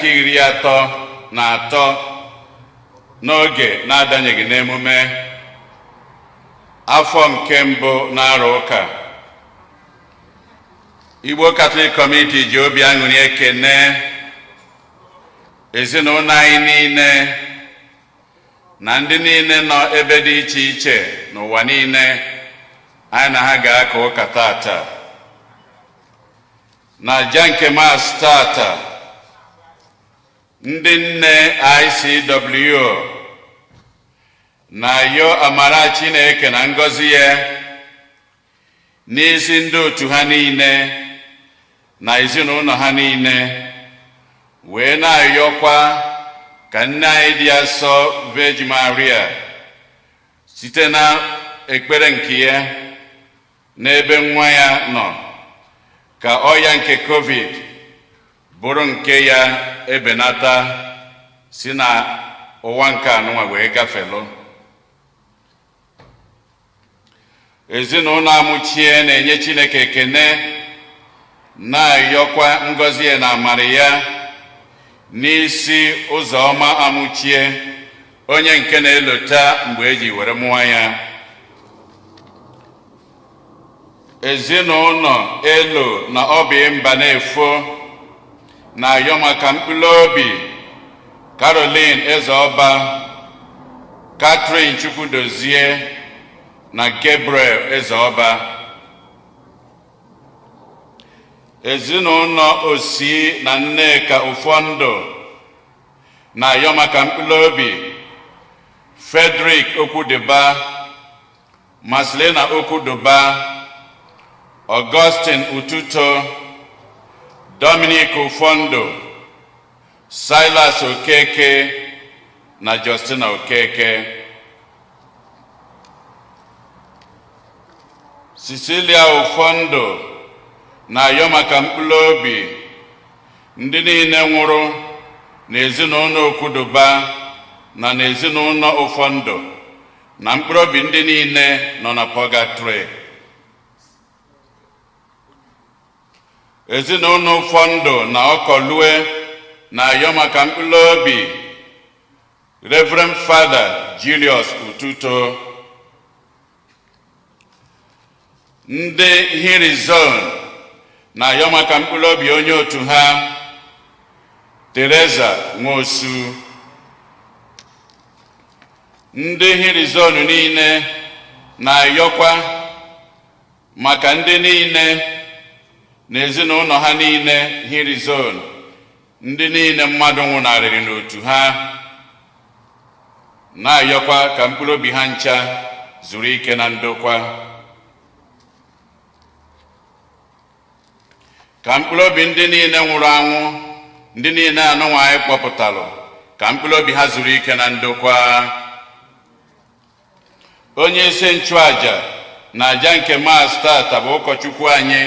nke 33 n'oge na-adanyeghị n'emume afọ nke mbụ n'arọ ụka. Igbo Catholic Community ji obi aṅụrị ekene ezinụlọ anyị niile na ndị niile nọ ebe dị iche iche n'ụwa niile anyị na ha ga-aka ụka tata. Na aja nke Mass tata, ndị nne ICWO na-ayọ amara Chineke na ngọzi ya n'isi ndị otu ha niile na ezinụlọ ha niile, wee na-ayọkwa ka nne anyị dị asọ Virgin Maria site na ekpere nke ya n'ebe nwa ya nọ ka ọya nke COVID bụrụ nke ya ebenata si na ụwa nke anụnwa wee gafelụ. Ezinụlọ Amuchie na-enye Chineke ekene, na-ayọkwa ngọzi ya na amara ya n'isi Ụzọma Amuchie, onye nke na-elota mgbe eji were mụọ ya. Ezinụlọ Elo na Obi Mbanefo na-ayọ maka mkpụrụ obi Caroline Ezeọba, Catherine Chukwudozie na Gabriel Ezeọba. Ezinụlọ Osi na Nneka Ụfọndụ na-ayọ maka mkpụrụ obi Frederick Okwudiba, Marcelina Okwuduba, Augustine Ututo, Dominic Ụfọndụ, Silas Okeke na Justina Okeke. Cecilia Ụfọndụ na-ayọ maka mkpụrụ obi ndị niile nwụrụ n'ezinụlọ Okwuduba na n'ezinụlọ Ụfọndụ na mkpụrụ obi ndị niile nọ na pọgatrị. Ezinụlọ Ụfọndụ na Ọkọlue na-ayọ maka mkpụrụ obi Reverend Father Julius Ututo. Ndị Hiri Zone na-ayọ maka mkpụrụ obi onye otu ha Teresa Nwosu. Ndị Hiri Zone niile na-ayọkwa maka ndị niile na ezinụlọ ha niile Hiri Zone, ndị niile mmadụ nwụnarịrị n'otu ha, na-ayọkwa ka mkpụrụ obi ha ncha zuru ike na ndokwa. Ka mkpụrụ obi ndị niile nwụrụ anwụ, ndị niile anụnwa anyị kpọpụtalụ, ka mkpụrụ obi ha zuru ike na ndokwa. Onye isi nchụaja na aja nke Mass tata bụ ụkọchukwu anyị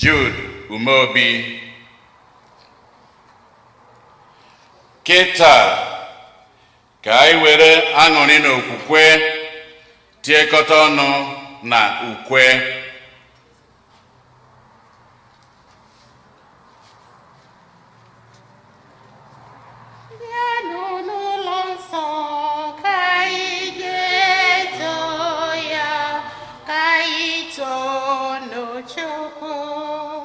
Jude Umeobi. Kịta ka anyị were aṅụrị na okwukwe tiekọta ọnụ na ukwe. Bịanụ n'ụlọ nsọ ka anyị jee too ya, ka anyị toonụ Chukwu.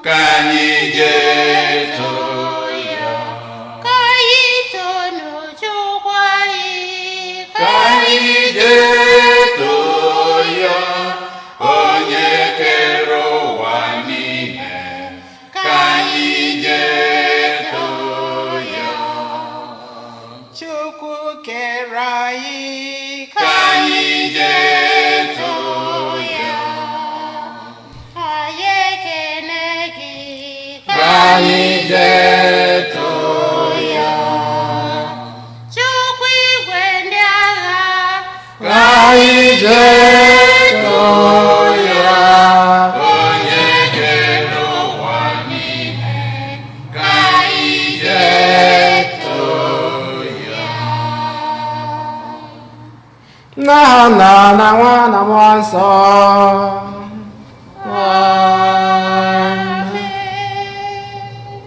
Ka anyị jee too ya, ka anyị toonụ Chukwu anyị. Ka anyị jee too ya, onye kere ụwa niile. Ka anyị jee too ya. Chukwu kere anyị. Ka anyị jee too ya. Anyị ekene gị. Ka anyị jee too ya. Chukwu igwe ndị agha. Ka anyị jee too ya, onye kere ụwa niile. Ka anyị jee too ya. N'aha Nna na Nwa na Mmụọ Nsọ. Amen.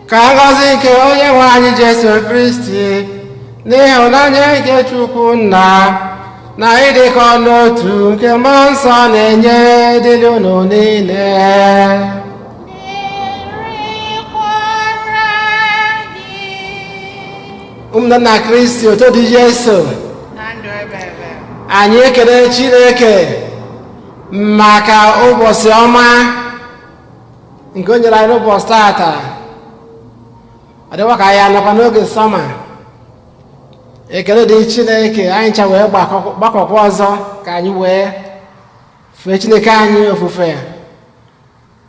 Ka ngọzi nke onye nwe anyị Jesu Kristi, n'ịhụnanya nke Chukwu Nna, na ịdịkọ n'otu nke Mmụọ Nsọ na-enye dịrị unu niile. Dịrịkwara gị. Ụmụnna na Kristi, otu dị Jesu. Na ndụ ebe ebe. Anyị ekele Chineke maka ụbọchị ọma nke o nyere anyị n'ụbọchị tata. Ọ dịkwa ka anyị anọkwa n'oge summer. Ekele dị Chineke, anyị ncha wee gbakọkwa ọzọ ka anyị wee fee Chineke anyị ofufe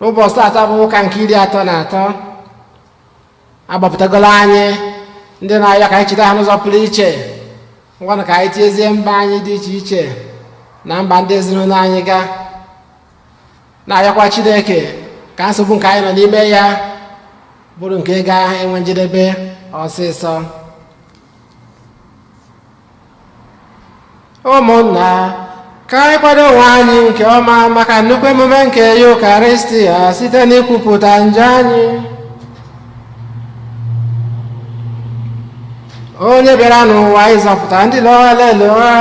n'ụbọchị tata bụ ụka nke 33. Agbapụtagolo anyị ndị na-arịọ ka anyị cheta ha n'ụzọ pụrụ iche. Ngwanụ, ka anyị tiezie mba anyị dị iche iche na mba ndị ezinụlọ anyị ga na-arịọkwa Chineke ka nsogbu nke anyị nọ n'ime ya bụrụ nke ga-enwe njedebe ọsịsọ. Ụmụnna, ka anyị kwado onwe anyị nke ọma maka nnukwu emume nke Yukaristia site n'ikwupụta njọ anyị. Onye bịara n'ụwa ịzọpụta ndị lọghalelụgha,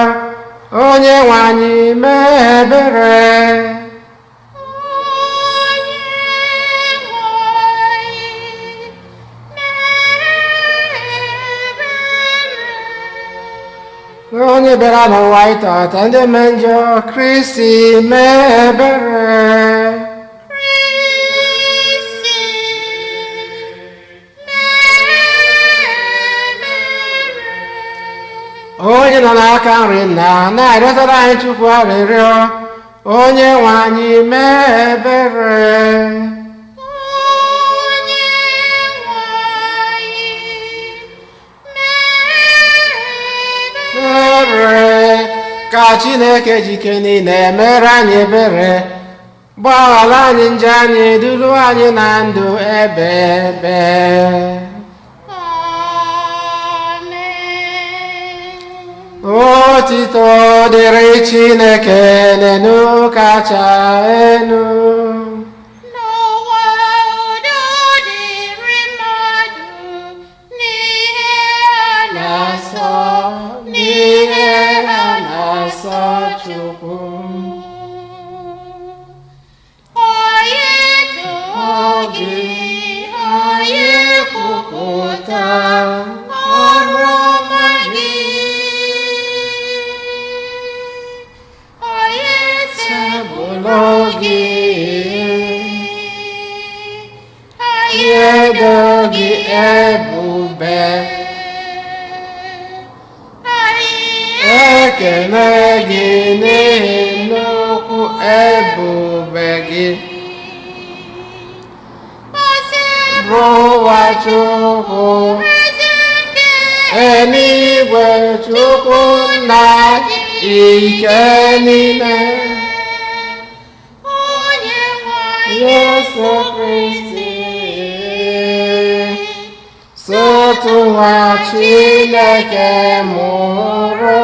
onye nwe anyị mee ebere. Onye nwe anyị mee ebere. Onye bịara n'ụwa ịtọta ndị eme njọ, Kristi mee ebere. Kristi mee ebere. Onye nọ n'aka nri nna na-arịọtara anyị Chukwu arịrịọ, onye nwe anyị mee ebere. Onye nwe anyị mee Ebere ka Chineke jike niile mere anyị ebere, gbaghara anyị njọ anyị, duru anyị na ndụ ebe ebe. Amen. Otito dịrị Chineke n'enu kacha enu. N'ụwa udo dịrị mmadụ n'ihe a na-asọ, n'ihe a na-asọ Chukwu. Onye too gị, onye kwupụta ọrụ ọma gị. Onye Tebụlụ gị, anyị edo gị ebube, anyị ekele gị n'ihi nnukwu ebube gị. Bụ ụwa Chukwu, eluigwe Chukwu nna ike niile. Onye nwe Yesu Kristi, sotu nwa Chineke mụrụ.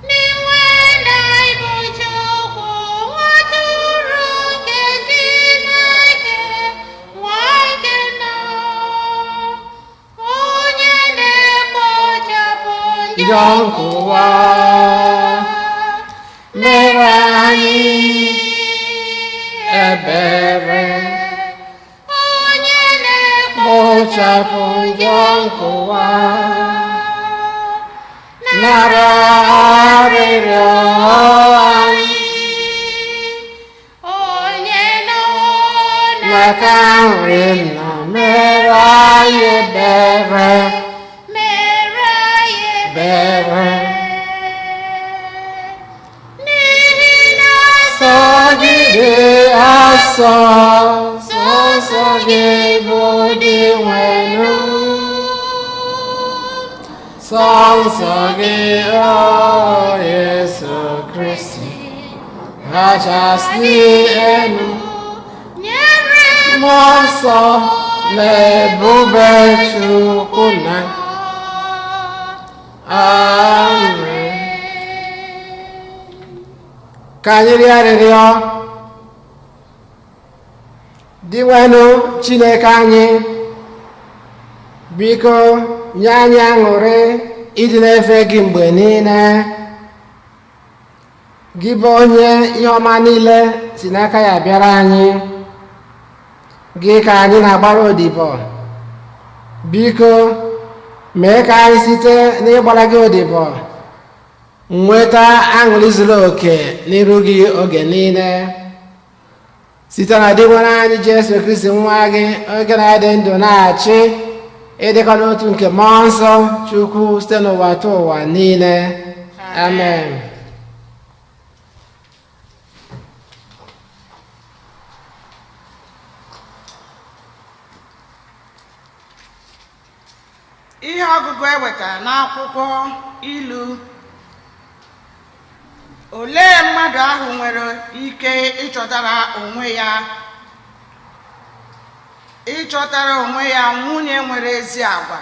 N'inwe na ịbụ Chukwu, atụrụ nke Chineke, nwa nke nna, onye na-ekpochapụ njọ nke ụwa, mere anyị ebere. Onye Kpochapụ njọ nke ụwa, nara arịrịọ anyị. Onye nọ N'aka nri nna mere anyị ebere. Mere anyị Ebere. N'ihi na Sọ gị dị asọ, sọsọ gị bụ Dinwenụ, sọ nsọ gị, o Jesu Kristi, kachasị elu. Nyere Mmụọ Nsọ na ebube Chukwu na. Amen. Ka anyị rịọ arịrịọ. Dinwenụ Chineke anyị, biko nye anyị aṅụrị ịdị na-efe gị mgbe niile. Gị bụ onye ihe ọma niile si n'aka ya bịara anyị, gị ka anyị na-agbara odibo. Biko mee ka anyị site n'ịgbara gị odibo nweta aṅụrị zuru oke n'iru gị oge niile, site na Dinwenụ anyị Jesu Kristi nwa gị, oge na-adị ndụ na-achị ịdịkọ n'otu nke Mmụọ Nsọ Chukwu site n'ụwa tụ ụwa niile. Amen. Ihe ọgụgụ e wetara n'akwụkwọ Ilu. Olee mmadụ ahụ nwere ike ịchọtara onwe ya nwunye nwere ezi agwa?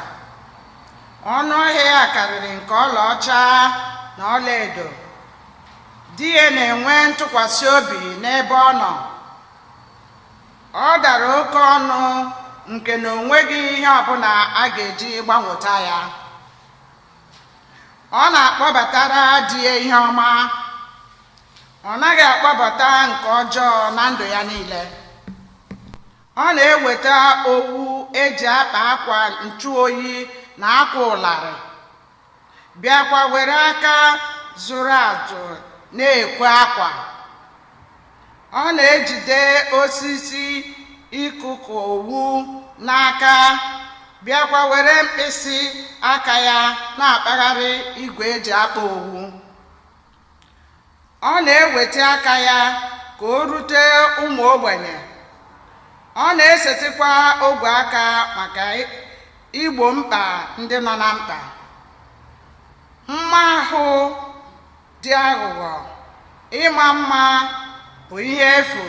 Ọnụ ahịa ya karịrị nke ọlaọcha na ọlaedo. Di ya na-enwe ntụkwasị obi n'ebe ọ nọ. Ọ dara oke ọnụ nke na o nweghị ihe ọbụla a ga-eji gbanweta ya. Ọ na-akpọbatara di ya ihe ọma, ọ naghị akpọbata nke ọjọọ na ndụ ya niile. Ọ na-eweta owu eji akpa akwa nchụoyi na akwa ụlarị, bịakwa were aka zụrụ azụ na-ekwe akwa. Ọ na-ejide osisi ikuku owu n'aka, bịakwa were mkpịsị aka ya na-akpagharị igwe eji akpa owu. Ọ na-eweta aka ya ka o rute ụmụ ogbenye. Ọ na-esetịkwa ogwe aka maka igbo mkpa ndị nọ na mkpa. Mma ahụ dị aghụghọ, ịma mma bụ ihe efu,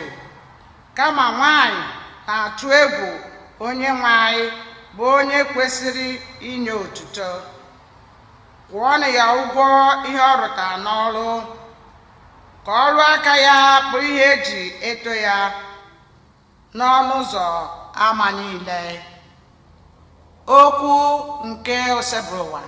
kama nwanyị na-atụ egwu Onye nwe anyị bụ onye kwesịrị inye otuto. Kwụọnụ ya ụgwọ ihe ọ rụtara n'ọrụ, ka ọrụ aka ya bụ ihe eji eto ya n'ọnụ ụzọ ama niile. Okwu nke Osebụrụwa.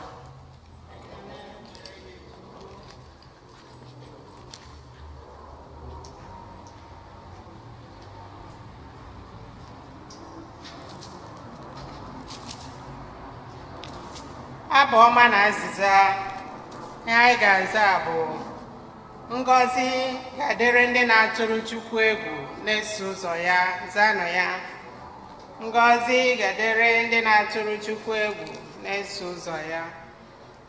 Abụ ọma na azịza. Ihe anyị ga-aza bụ: ngọzi ga-adịrị ndị na-atụrụ Chukwu egwu, na-eso ụzọ ya. Zanụ ya: ngọzi ga-adịrị ndị na-atụrụ Chukwu egwu, na-eso ụzọ ya.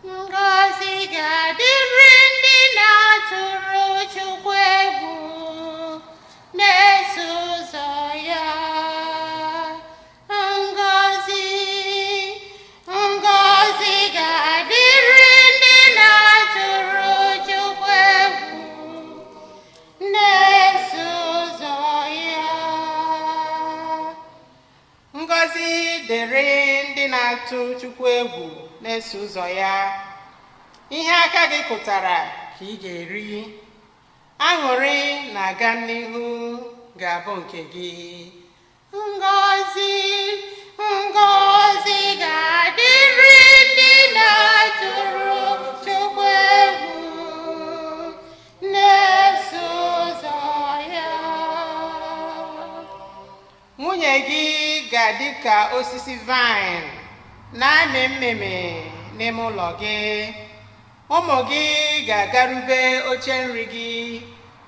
Ngọzi ga-adịrị ndị na-atụrụ Chukwu egwu, na-eso ụzọ ya. Ngọzi, ngọzi ga-adịrị ndị na-atụrụ Chukwu egwu, na-eso ụzọ ya. Ngọzi dịrị ndị na-atụ Chukwu egwu, na-eso ụzọ ya. Ihe aka gị kụtara ka ị ga-eri, aṅụrị na-aga n'ihu ga-abụ nke gị. Ngọzi, ngọzi ga-adịrị ndị na-atụrụ Chukwu egwu, na-eso ụzọ ya. Nwunye gị ga-adị ka osisi vine na-amị mmịmị n'ime ụlọ gị. Ụmụ gị ga-agarube oche nri gị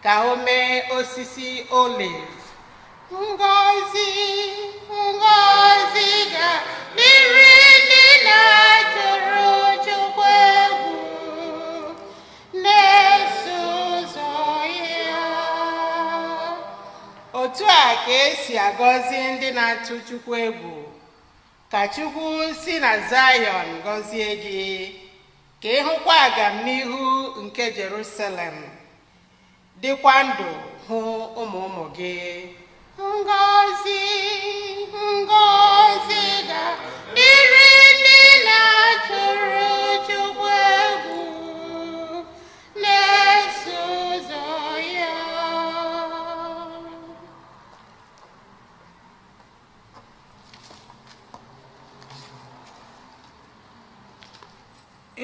ka o mee osisi olive. Ngọzi, ngọzi ga-adịrị ndị na-atụrụ Chukwu egwu, na-eso ụzọ ya. Otu a ka esi agọzi ndị na-atụ Chukwu egwu. Ka Chukwu si na Zayọn gọzie gị, ka ị hụkwa agamnihu nke Jerusalem, dịkwa ndụ hụ ụmụ ụmụ gị. Ngọzi, ngọzi ga-adịrị ndị na-atụrụ Chukwu egwu, na-eso ụzọ ya.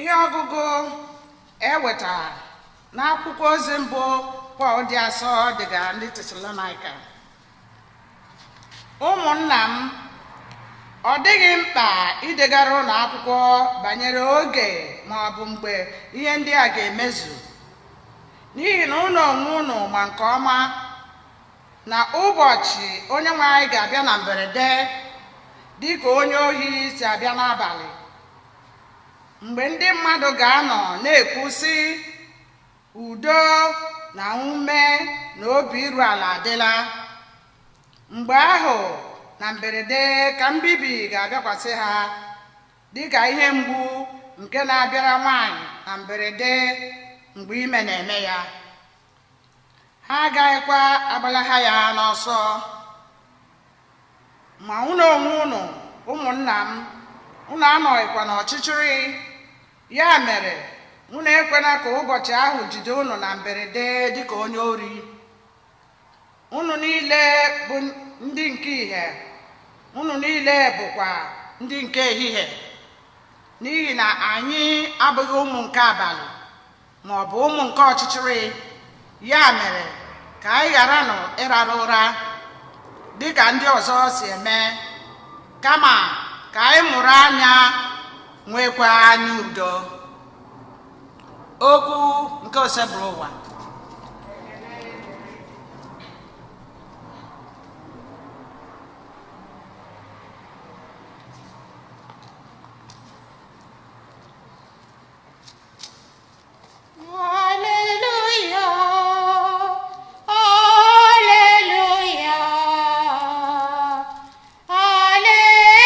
Ihe ọgụgụ e wetara n'akwụkwọ ozi mbụ Pọl dị asọ degara ndị Tesalonaịka. Ụmụnna m, ọ dịghị mkpa idegara ụnụ akwụkwọ banyere oge ma ọ bụ mgbe ihe ndị a ga-emezu, n'ihi na ụnụ onwe ụnụ ma nke ọma na ụbọchị Onyenwe anyị ga-abịa na mberede dị ka onye ohi si abịa n'abalị. Mgbe ndị mmadụ ga-anọ na-ekwu sị, udo na ume na obi iru ala adịla, mgbe ahụ na mberede ka mbibi ga-abịakwasị ha dịka ihe mgbu nke na-abịara nwaanyị na mberede mgbe ime na-eme ya. Ha agaghịkwa agbalaha ya n'ọsọ. Ma unu onwe unu, ụmụnna m, unu anọghịkwa n'ọchịchịrị, ya mere unu ekwela ka ụbọchị ahụ jide unu na mberede dịka onye ori. Unu niile bụ ndị nke ìhè, unu niile bụkwa ndị nke ehihie, n'ihi na anyị abụghị ụmụ nke abalị ma ọ bụ ụmụ nke ọchịchịrị. Ya mere ka anyị gharanụ ịrara ụra dịka ndị ọzọ si eme, kama ka anyị mụrụ anya nwekwa anya udo. Okwu nke Osebụrụwa. Alleluia, Alleluia,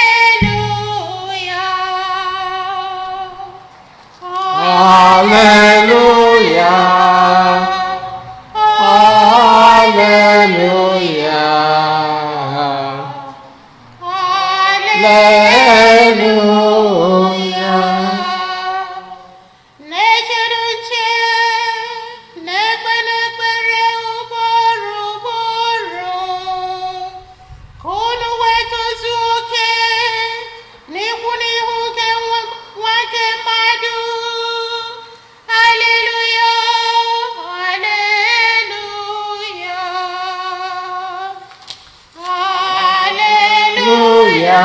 Alleluia. Alleluia, Alleluia, Alleluia. Na-echere uche, na-ekpe n'ekpere ugboro ugboro, ka unu wee tozuo oke n'ikwu n'ihu nke nwa nke mmadụ. Alleluia, Alleluia, Alleluia,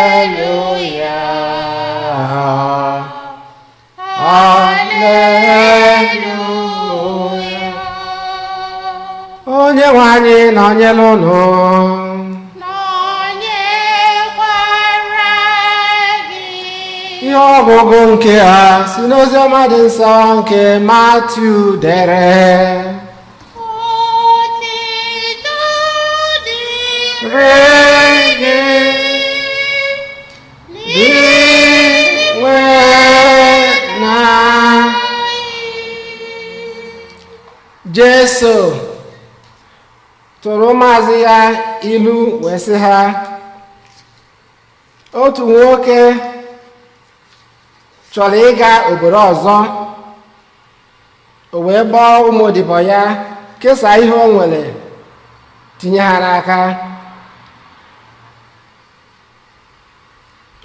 Alleluia, Alleluia. Onye nwe anyị nọnyere unu. Nọnyekwara gị. Ihe ọgụgụ nke a si n'oziọma dị nsọ nke Matiu dere. Otito Rị gị dị nwe na Jesu tụrụ ụmụazụ ya ilu wee sị ha, otu nwoke chọrọ ịga obodo ọzọ, o wee kpọọ ụmụ odibo ya kesaa ihe o nwere tinye ha n'aka.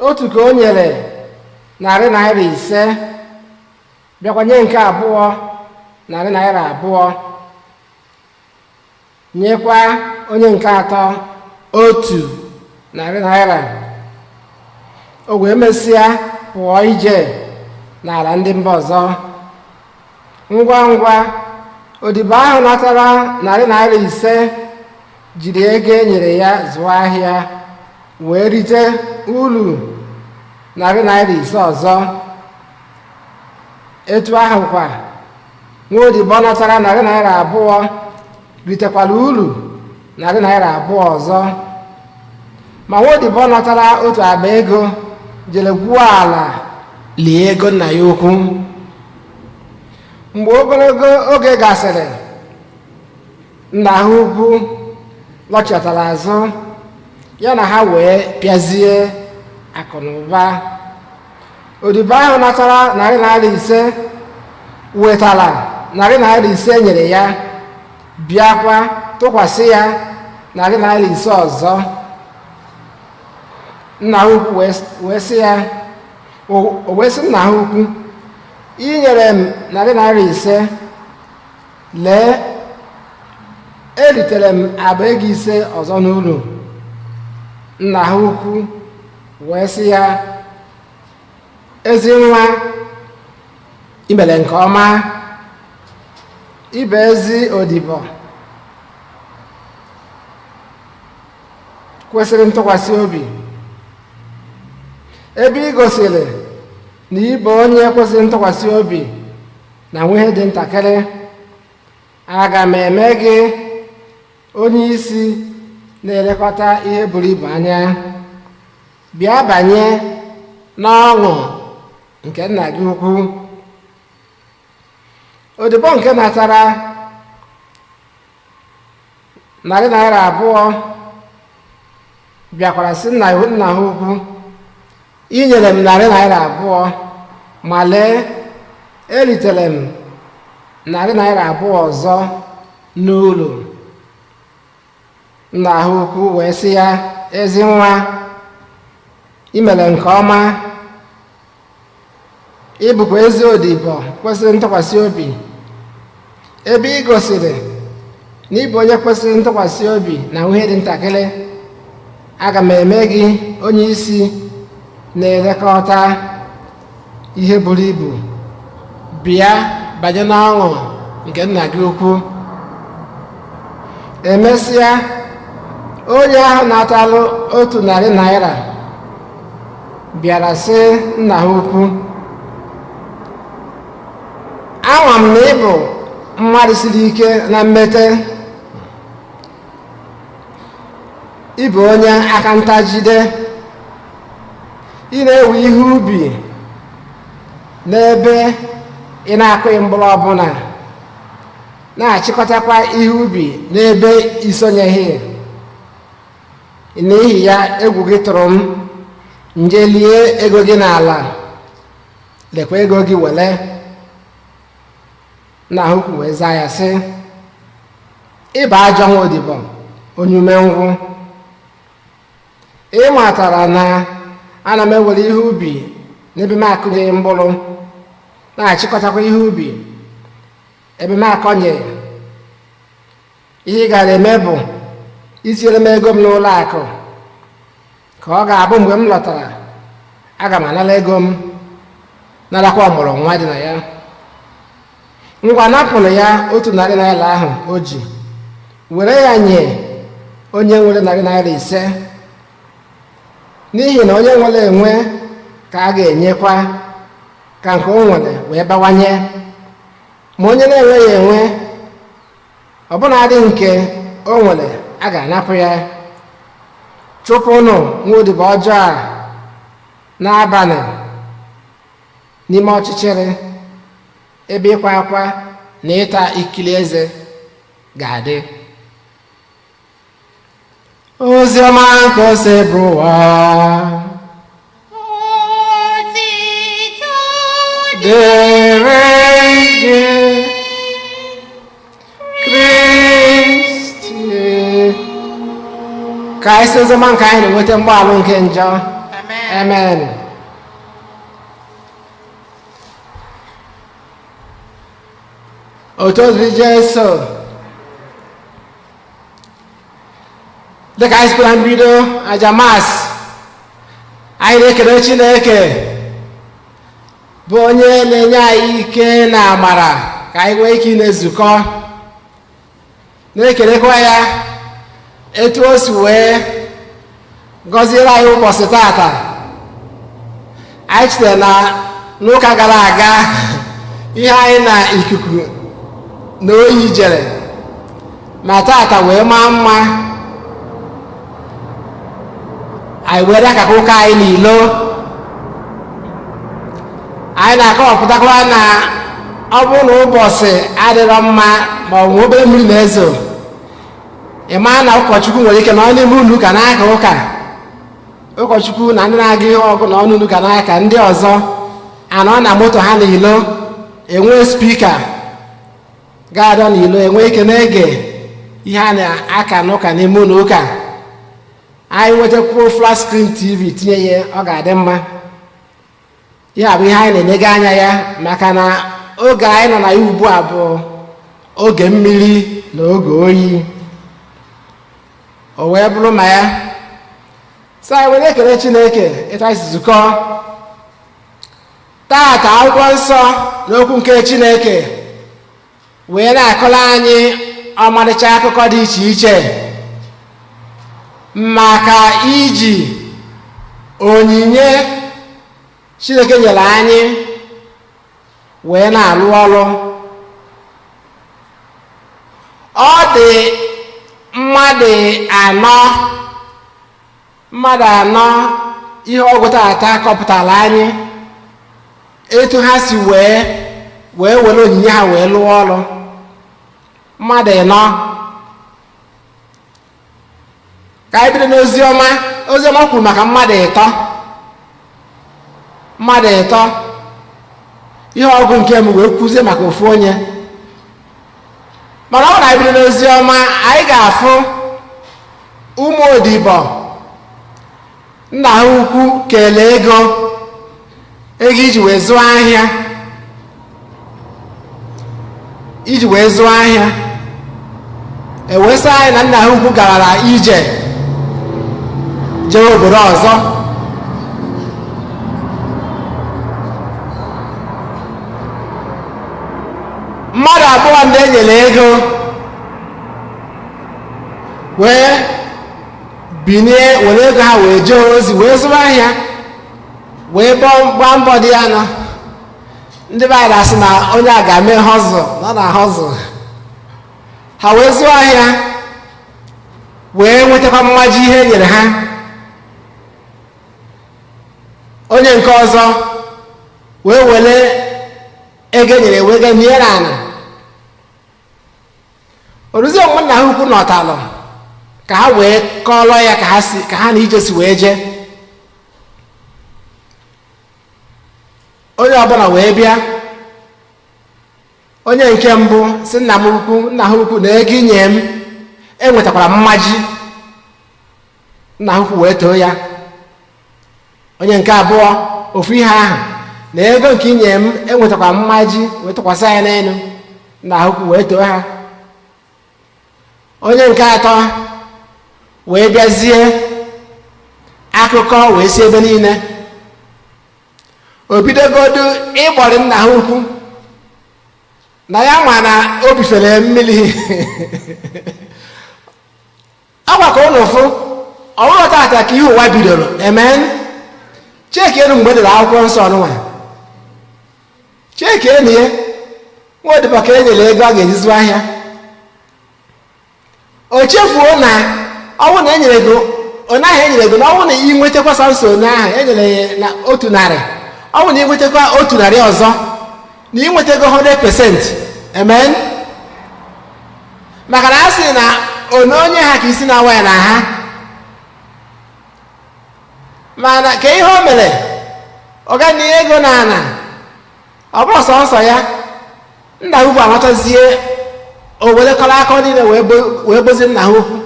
Otu ka o nyere ₦500, bịakwa nye nke abụọ ₦200, nyekwa onye nke atọ ₦100. O wee mesịa pụọ ije n'ala ndị mba ọzọ. Ngwa ngwa odibo ahụ natara ₦500 jiri ego e nyere ya zụọ ahịa wee rite uru ₦500 ọzọ. Etu ahụ kwa nwa odibo natara ₦200 ritekwara uru ₦200 ọzọ. Ma nwa odibo natara otu akpa ego jere gwuo ala lie ego nna ya ukwu. Mgbe ogologo oge gasịrị, nna ha ukwu lọchatara azụ, ya na ha wee pịazie akụ na ụba. Odibo ahụ natara ₦500 wetara ₦500 e nyere ya, bịakwa tụkwasị ya ₦500 ọzọ. Nna ha ukwu wee sị ya, o wee sị nna ha ukwu, ị nyere m narị naira 5, lee, eritere m akpa ego 5 ọzọ n'uru. Nna ha ukwu wee sị ya, ezi nwa, ị mere nke ọma, ị bụ ezi odibo kwesịrị ntụkwasị obi. Ebe ị gosiri na ị bụ onye kwesịrị ntụkwasị obi na nwa ihe dị ntakịrị, aga m eme gị onye isi na-elekọta ihe buru ibu anya. Bịa banye n'ọṅụ nke nna gị ukwu. Odibo nke natara narị naira 2 bịakwara sị nna ha ukwu, ị nyere m narị naira 2, ma lee, eritere m narị naira 2 ọzọ n'uru. Nna ha ukwu wee sị ya, ezi nwa, ị mere nke ọma, ị bụkwa ezi odibo kwesịrị ntụkwasị obi. Ebe ị gosiri na ị bụ onye kwesịrị ntụkwasị obi na ihe dị ntakịrị, aga m eme gị onye isi na-elekọta ihe buru ibu. Bịa banye n'ọṅụ nke nna gị ukwu. Emesịa, onye ahụ natalụ 100 naira bịara sị nna ha ukwu, ama m na ị bụ mmadụ siri ike na mmete, ị bụ onye aka ntajide, ị na-ewe ihe ubi n'ebe ị na-akụghị mkpụrụ ọbụla, na-achịkọtakwa ihe ubi n'ebe isonyeghị. N'ihi ya, egwu gị tụrụ m, nje lie ego gị n'ala, lekwa ego gị wele. Nna ha ukwu wee zaa ya sị, ị bụ ajọ nwa odibo, onye umengwụ. Ị matara na ana m ewere ihe ubi n'ebe m akụnyeghị mkpụrụ, na-achịkọtakwa ihe ubi ebe m akọnyeghị. Ihe ị gara eme bụ itinyere m ego m n'ụlọ akụ, ka ọ ga-abụ mgbe m lọtara, aga m anara ego m, narakwa ọmụrụ nwa dị na ya. Ngwa, napụrụ ya 100 naira ahụ o ji, were ya nye onye nwere narị naira 5, n'ihi na onye nwere enwe ka a ga-enyekwa, ka nke o nwere wee bawanye, ma onye na-enweghị enwe, ọbụnadị nke o nwere, a ga-anapụ ya. Chụpụnụ nwa odibo ọjọọ a n'abalị n'ime ọchịchịrị, ebe ịkwa akwa na ịta ikili eze ga-adị. Ozi ọma nke Osebụrụwa. Otito dịrị gị, Kristi. Ka anyị si oziọma nke anyị na-enweta mgbaghalụ nke njọ. Amen. Amen. Otu dịrị Jesu. Dịka anyị sikwara mbido aja Mass, anyị na-ekele Chineke bụ onye na-enye anyị ike na amara ka anyị nwee ike ị na-ezukọ, na-ekelekwa ya etu o si wee gọziere anyị ụbọchị tata. Anyị chere na n'ụka gara aga, ihe anyị na ikuku na oyi jere, ma tata wee maa mma, anyị wee dakakwa ụka anyị n'ilo. Anyị na-akọwapụtakwa na ọ bụrụ na ụbọchị adịrọ mma, ma ọ bụ obere mmiri na-ezo, ị maa na ụkọchukwu nwere ike nọ n'ime ụlọ ụka na-aka ụka. Ụkọchukwu na ndị na-aga ihe ọgụ na ọnụ ụlọ ụka n'aka, ndị ọzọ anọ na moto ha n'ilo, enwee speaker ga-adọ n'ilo, enwe ike na-ege ihe a na-aka n'ụka n'ime ụlọ ụka. Anyị nwetakwuo flat screen TV tinye ya, ọ ga-adị mma. Ya bụ ihe anyị na-enega anya ya, maka na oge anyị nọ na ya ugbu a bụ oge mmiri na oge oyi. O wee bụrụ ma ya so anyị were ekele Chineke etu anyị si zukọ taata. Akwụkwọ nsọ na okwu nke Chineke wee na-akọrọ anyị ọmarịcha akụkọ dị iche iche maka iji onyinye Chineke nyere anyị wee na-alụ ọrụ. Ọ dị mmadụ anọ, mmadụ anọ ihe ọgụ tata kọpụtara anyị etu ha si wee were onyinye ha wee lụọ ọrụ. Mmadụ ịnọ. Ka anyị bido n'ozi ọma. Ozi ọma kwuru maka mmadụ ịtọ, mmadụ ịtọ. Ihe ọgụ nke m wee kwuzie maka ofu onye, mana ọ bụrụ na anyị bido n'ozi ọma, anyị ga-afụ ụmụ odibo nna ha ukwu kelee ego, ego iji wee zụọ ahịa, iji wee zụọ ahịa. E wee sị anyị na nna ha ukwu gara ije jee obodo ọzọ. Mmadụ abụọ ndị e nyere ego wee binie were ego ha wee jee ozi, wee zụrụ ahịa, wee gbaa mbọ dị ya nọ. Ndị be anyị na-asị na onye a ga-eme hustle nọ na hustle. Ha wee zụọ ahịa, wee nwetakwa mmaji ihe e nyere ha. Onye nke ọzọ wee were ego e nyere wee gaa nie n'ala. Oruzie mgbe nna ha ukwu nọtalụ ka ha wee kọọrọ ya ka ha si, ka ha na ije si wee jee, onye ọbụla wee bịa. Onye nke mbụ si nna m ukwu, nna ha ukwu, na ego inye m enwetakwara mmaji. Nna ha ukwu wee too ya. Onye nke abụọ, ofu ihe ahụ, na ego nke inye m enwetakwara mmaji, wee tụkwasị ya n'elu. Nna ha ukwu wee too ha. Onye nke atọ wee bịazie, akụkọ wee si ebe niile. O bidogodu ịgbọrị nna ha ukwu na ya ma na o bifere mmiri akwa ka ụnụ fụ. Ọ bụrụ tata ka ihe ụwa bidoro. Amen. Cheki elu mgbe edere akwụkwọ nsọ ọnụnwa, cheki elu ya. Nwa odibo ka e nyere ego a ga-eji zụọ ahịa, o chefuo na ọnwụ na enyere ego onye ahụ enyere ego, na ọnwụ na ị nwetakwa samson onye ahụ enyere ya na 100, ọnwụ na ị nwetakwa 100 ọzọ, na ị nwetago 100%. Amen. Maka na a sị na onye onye ha ka isi na-awa ya na ha mana ka ihe o mere ọ ga na ego na ana ọ bụrụ sọnsọ ya. Nna ha ukwu anatazie, o werekọrọ aka niile wee bozie nna ha ukwu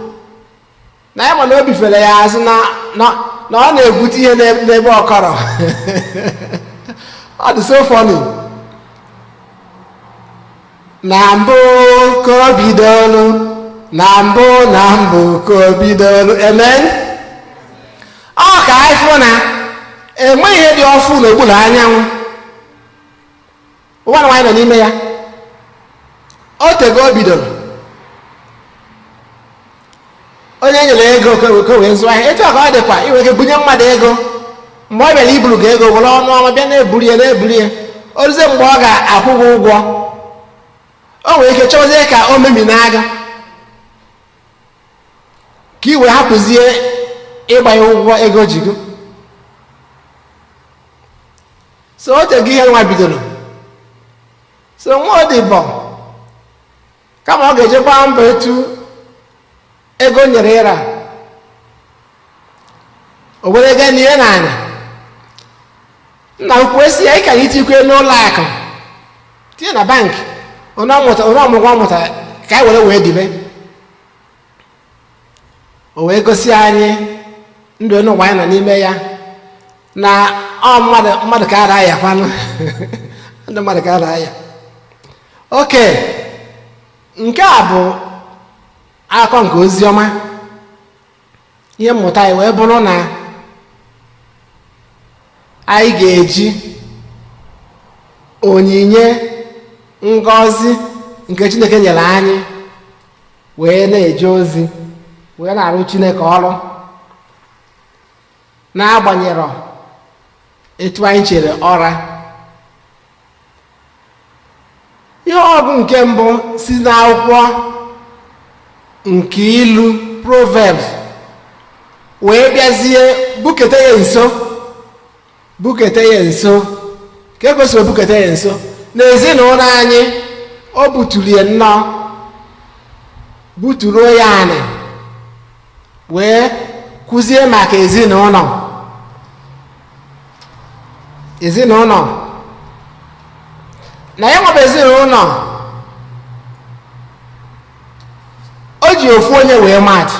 na ya ma na o bifere ya azụ, na ọ na-egwute ihe n'ebe ọkọrọ. Ọ dị so funny. Na mbụ ka o bidolu, na mbụ, na mbụ ka o bidolu. Amen. Ọ ka anyị fụ na enweghị ihe dị ọfụ n'okpuru anyanwụ. Ụwa na nwaanyị nọ n'ime ya, o tego o bidoro. Onye e nyere ego ka o wee zụọ ahịa, etu a ka ọ dịkwa. I nwere ike bunye mmadụ ego, mgbe ọ bịara iburu gị ego, were ọnụ ọma bịa na-eburu ya, na-eburu ya. O ruzie mgbe ọ ga-akwụ gị ụgwọ, o nwere ike chọzie ka o memina gị ka i wee hapụzie ịgba ya ụgwọ ego ji gị. So o tego ihe nwa bidoro. So nwa odibo, kama ọ ga-eje gbaa mbọ etu ego nyere ịra, o were ego nie n'ala. Nna ukwu esi ya, ị ka itikwe n'ụlọ akụ, tinye na bank, onye ọmụgwọ ọ mụtara ka anyị were wee dibe. O wee gosi anyị Ndụ n'ụwa anyị nọ n'ime ya na ọ mmadụ mmadụ ka a na-ayakwanụ, ndụ mmadụ ka a na-aya. Oke nke a bụ akụkọ nke ozi ọma. Ihe mmụta anyị wee bụrụ na anyị ga-eji onyinye ngọzi nke Chineke nyere anyị wee na-eje ozi, wee na-arụ Chineke ọrụ, n'agbanyeghị etu anyị chere ọra. Ihe ọgụ nke mbụ si n'akwụkwọ nke Ilu, Proverbs, wee bịazie bukete ya nso, bukete ya nso ka e kwesịrị bukete ya nso n'ezinụlọ anyị. O buturu ya nnọọ, buturuo ya anị, wee kụzie maka ezinụlọ. Ezinụlọ na ya nwebe ezinụlọ, o ji ofu onye wee maatụ.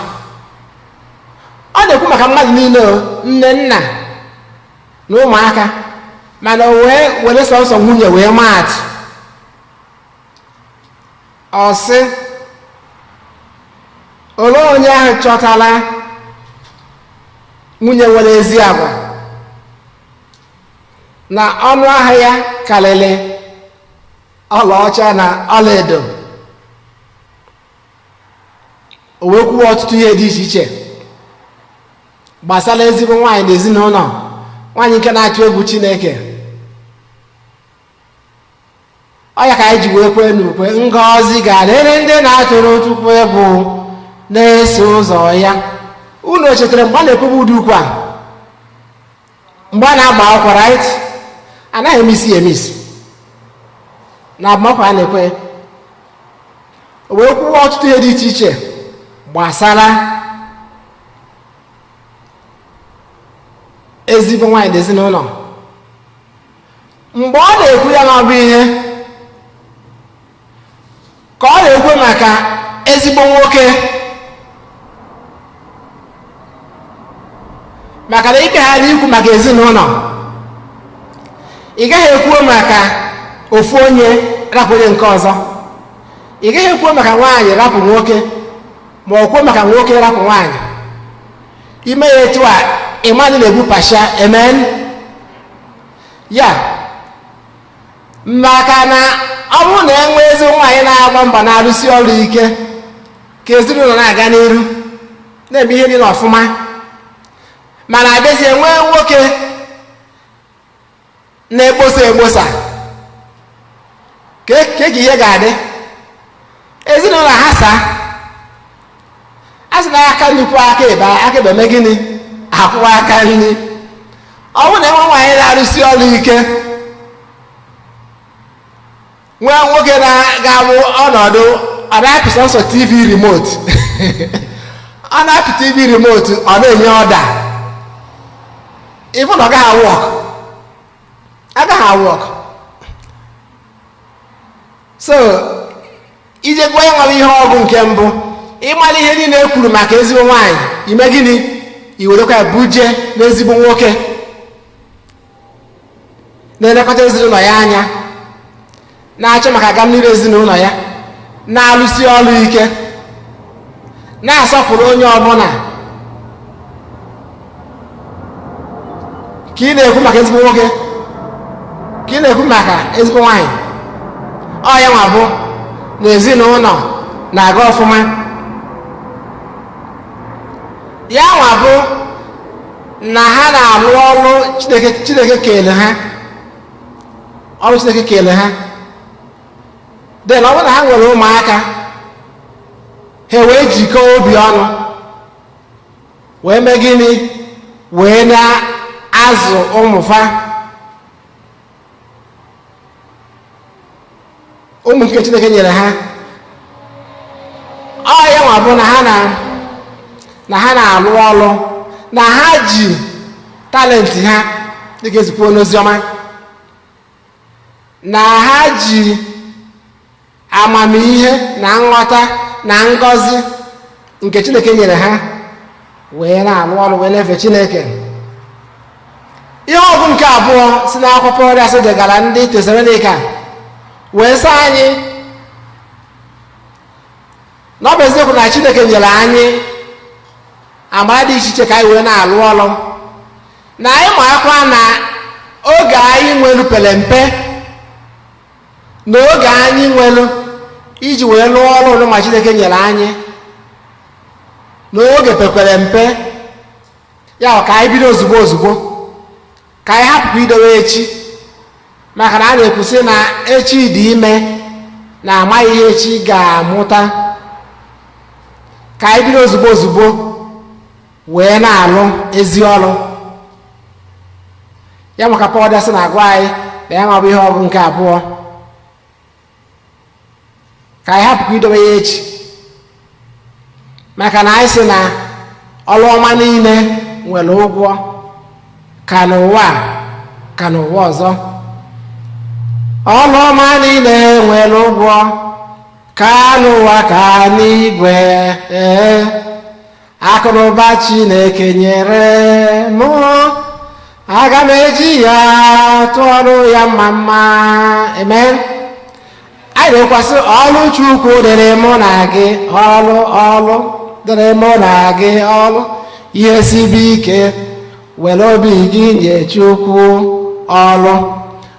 Ọ na-ekwu maka mmadụ niile o, nne, nna na ụmụaka, mana o wee were sọsọ nwunye wee maatụ. Ọ sị, olee onye ahụ chọtara nwunye nwere ezi agwa, na ọnụ ahịa ya karịrị ọlaọcha na ọlaedo? O wee kwuo ọtụtụ ihe dị iche iche gbasara ezigbo nwaanyị na ezinụlọ, nwaanyị nke na-atụ egwu Chineke. Ọ ya ka anyị ji wee kwee n'ukwe, ngọzi ga-adịrị ndị na-atụrụ Chukwu egwu, na-eso ụzọ ya. Unu o chetara mgbe a na-ekwebe ụdị ukwe a mgbe a na-agba akwụkwọ, right? Anaghị emisi emisi na agbamakwụkwọ a na-ekwe. O wee kwuo ọtụtụ ihe dị iche iche gbasara ezigbo nwaanyị na ezinụlọ. Mgbe ọ na-ekwu ya, na ọ bụ ihe ka ọ na-ekwu maka ezigbo nwoke, maka na ikpe ha ikwu maka ezinụlọ, ị gaghị ekwuo maka ofu onye rapụ onye nke ọzọ. Ị gaghị ekwuo maka nwaanyị rapụ nwoke, ma ọ kwuo maka nwoke rapụ nwaanyị. Ime ya etu a, ịmadụ na-egbu pasha amen ya, maka na ọ bụrụ na enwe ezi nwaanyị na-agba mbọ, na-arụsi ọrụ ike ka ezinụlọ na-aga n'iru, na-eme ihe niile ọfụma, mana abịazie nwee nwoke na-ekposa ekposa, ka ka ihe ga-adị ezinụlọ ha saa. A sị na aka nnukwu aka ebe aka ebe eme gịnị? Akwụwa aka nri. Ọ bụrụ na enwe nwaanyị na-arụsi ọrụ ike, nwee nwoke na-ga-abụ ọnọdụ ọ na-apị sọsọ TV remote, ọ na-apị TV remote, ọ na-enye ọda, ịfụ na ọ gaghị a-work, agaghị a-work. So ije gụọ ya nwere ihe ọgụ nke mbụ, ịmara ihe niile e kwuru maka ezigbo nwaanyị, ime gịnị? I werekwa ya buje n'ezigbo nwoke na-elekọta ezinụlọ ya anya, na-achọ maka agamnihu ezinụlọ ya, na-alụsi ọrụ ike, na-asọpụrụ onye ọbụla. Ka ị na-ekwu maka ezigbo nwoke, ka ị na-ekwu maka ezigbo nwaanyị, ọ ya nwa bụ na ezinụlọ na-aga ọfụma. Ya nwa bụ na ha na-alụ ọrụ Chineke, Chineke kele ha, ọrụ Chineke kele ha. Then ọ bụrụ na ha nwere ụmụaka, ha wee jikọọ obi ọnụ wee mee gịnị? Wee na-azụ ụmụfa, ụmụ nke Chineke nyere ha. Ọ ya nwa bụ na ha na-alụ ọrụ, na ha ji talent ha, dịka ezikwuo n'oziọma, na ha ji amamihe na nghọta na ngọzi nke Chineke nyere ha. Wee na-alụ ọrụ, wee na-efe Chineke. Ihe ọgụ nke abụọ si n'akwụkwọ ọrịa sị degara ndị Tesalonika wee sị anyị na ọ bụ eziokwu na Chineke nyere anyị amara dị iche iche ka anyị wee na-alụ ọrụ, na anyị ma akwa na oge anyị nwelu pere mpe, na oge anyị nwelu iji wee lụọ ọrụ ụlọ ma Chineke nyere anyị n'oge pekwere mpe. Ya bụ, ka anyị bido ozugbo ozugbo, ka anyị hapụkwa idowe echi, maka na a na-ekwusị na echi dị ime na amaghị ihe echi ga-amụta. Ka anyị bido ozugbo ozugbo wee na-alụ ezi ọrụ ya, maka Pọl dasị na-agwa anyị na ya nwa bụ ihe ọgụ nke abụọ, ka anyị hapụkwa idobe ya echi, maka na anyị sị na ọrụ ọma niile nwere ụgwọ, ka n'ụwa a, ka n'ụwa ọzọ. Ọrụ ọma niile nwere ụgwọ, ka n'ụwa ka n'igwe. Ee, akụnụba Chineke nyere mụ, aga m eji ya tụọrọ ya mma mma. Amen. Anyị na-ekwasị ọlụ Chukwu dịrị mụ na gị, ọlụ ọlụ dịrị mụ na gị, ọlụ ihe sibe ike, were obi gị nye Chukwu ọlụ.